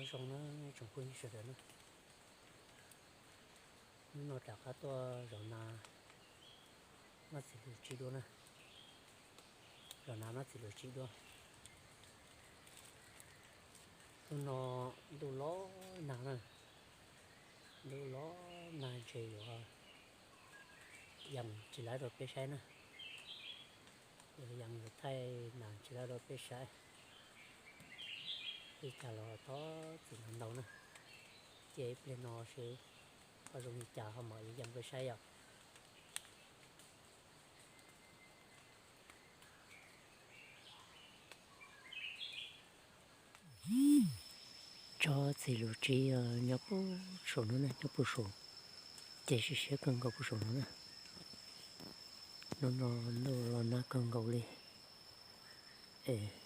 Zoo na tsoom phooj ywg sawv daws na, hnub no rov qab tuaj zov nas noj txiv lws tsib dua na, zov nas noj txiv lws tsib dua. Hnub no ntuj los nag na, ntuj los nag ntshe yuav yees tsis laib rau peb saib na, yuav yees yuav thaij nas tsis laib rau peb saib. Li cas los thov txim ntau ntau na, cia ib pliag no seb ho zoo li cas ho mam li yees peb saib yom. Tsob txiv lws tsib nyob puag saum no na, nyob puag saum, ces siab siab kawg nkaus puag saum no na. Hnub no ntuj los nag kawg nkaus li, es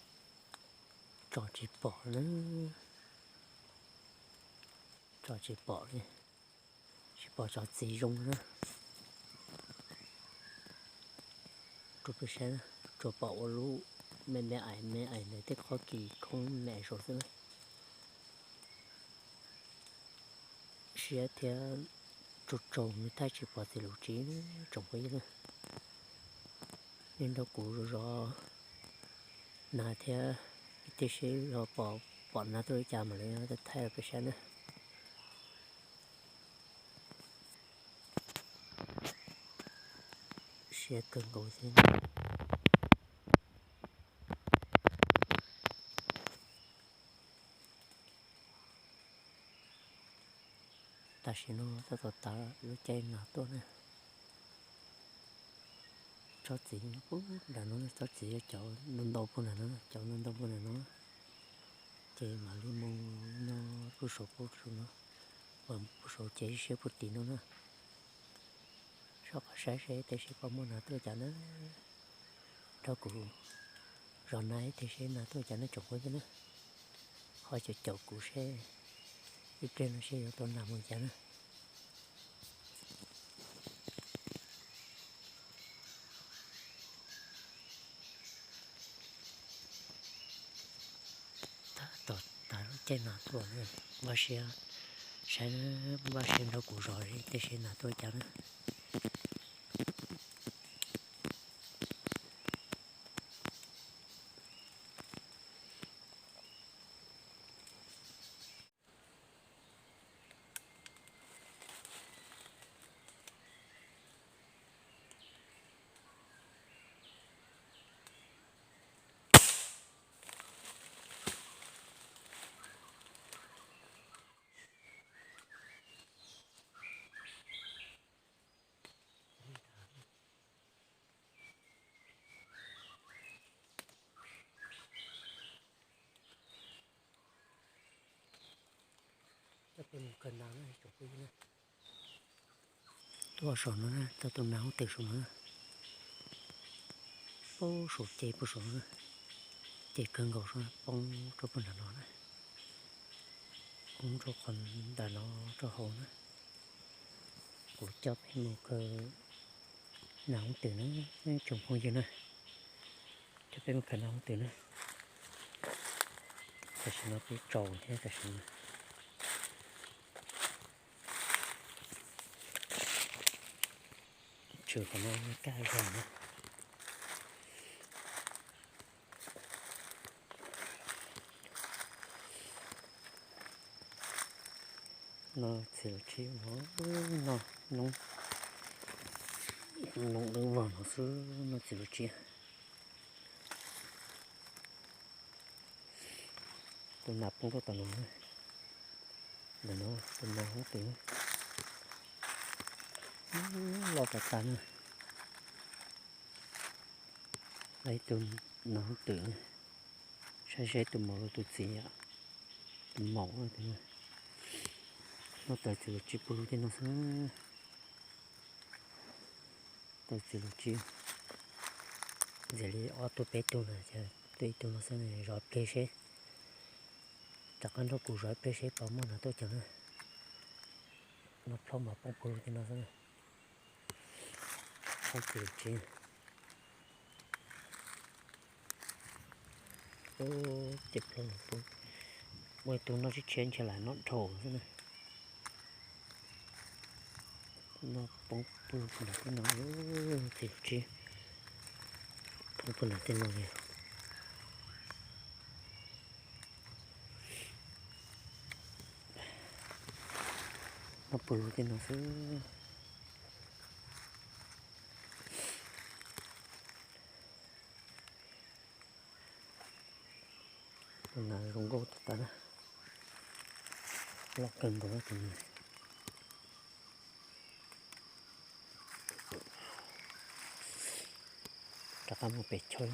tsom tsis pom na, tsom tsis pom li, tsis pom tsob txiv zoo na. Rau peb saib, tsuas pom ua lub me me aim me aim ntawm tej qhov kis khoob me aim saud xwb na. Siab thiab tsaug tsaug nws thaij tsis pom txiv lws tsib tsoom phooj ywg na. Nej nrog kuv zov zov nas thiab, ib pliag seb ho pom, pom nas tuaj li cas mam li thaij rau peb saib na. Siab kawg nkaus thiab. Tam sim no tab tom tav lub caij nas tuaj na. Tsob txiv nyob puag nram no, tsob txiv yog cov ntau ntau puag nram no, cov ntau ntau puag nram no. Ces mam li mus no, puag saum puag saum no, puag saum ces siab puag tim no na. Soj qab saib seb ib pliag seb puas muaj nas tuaj cas na. Nrog kuv zov nas ib pliag seb nas tuaj cas na tsoom phooj ywg na. Ho caum caum kuv seb ib pliag no seb yuav tau nas mus cas na. Tab tom tav lub caij nas tuaj na, npaj siab saib, npaj siab nrog kuv zov ib pliag seb nas tuaj cas na. Coj peb mus kawg nas na tsoom phooj ywg na. Tuaj saum no na, tau tus nas hoob twm saum no na. Poob saum ces puag saum no na, ces kawg nkaus saum no poob rau puag nram no na. Poob rau qhov ntawm no rau hauv na. Kuv coj peb mus kawg nas hoob twm na, tsoom phooj ywg na. Coj peb mus kawg nas hoob twm na. Tam sim no peb tsaus thiab tam sim no. Tshwm qhov no kaj zog na. No txiv lws tsib no, no noob, noob dawb vog no xwb no txiv lws tsib. Tus nas poob rau tom no, ntawm no tus nas hoob twm loj tas tas na. Ib tug nas hoob twm, saib seb tus maum los tus txiv yom. Tus maum, no taws txiv lws tsib puag lug tej no xwb. Taws txiv lws tsib, ntxiv li ob tug peb tug na, ces tuaj ib tug no xwb, zov ib pliag seb. Rov qab nrog kuv zov ib pliag seb puas muaj nas tuaj cas na. No plhaub mas poob puag lug tej no xwb na. Plhaub txiv lws tsib. Ces plhaub no poob, Muaj ib tug noj tshiab tshiab ntshe lam noj dhau xwb na. Noj poob pw puag nram tej no, txiv tsib poob puag nram tej no li. Noj pw tej no xwb. Tus nas zoo nkauj tag tag na, loj kawg nkaus tus nas. Rov qab mus pem chaw,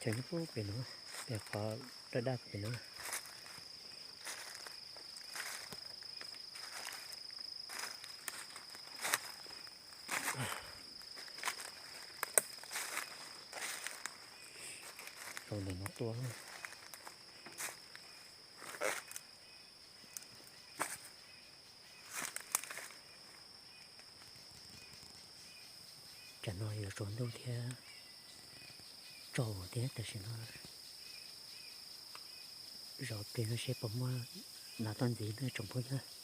chaw nyob pem no, pem qhov daj daj pem no. Rau ntawm no tuaj. Tsam no yuav tsaus ntuj thiab, tsaus thiab, tam sim no zov plig no seb puas muaj nas tuaj ntxiv no tsoom phooj ywg.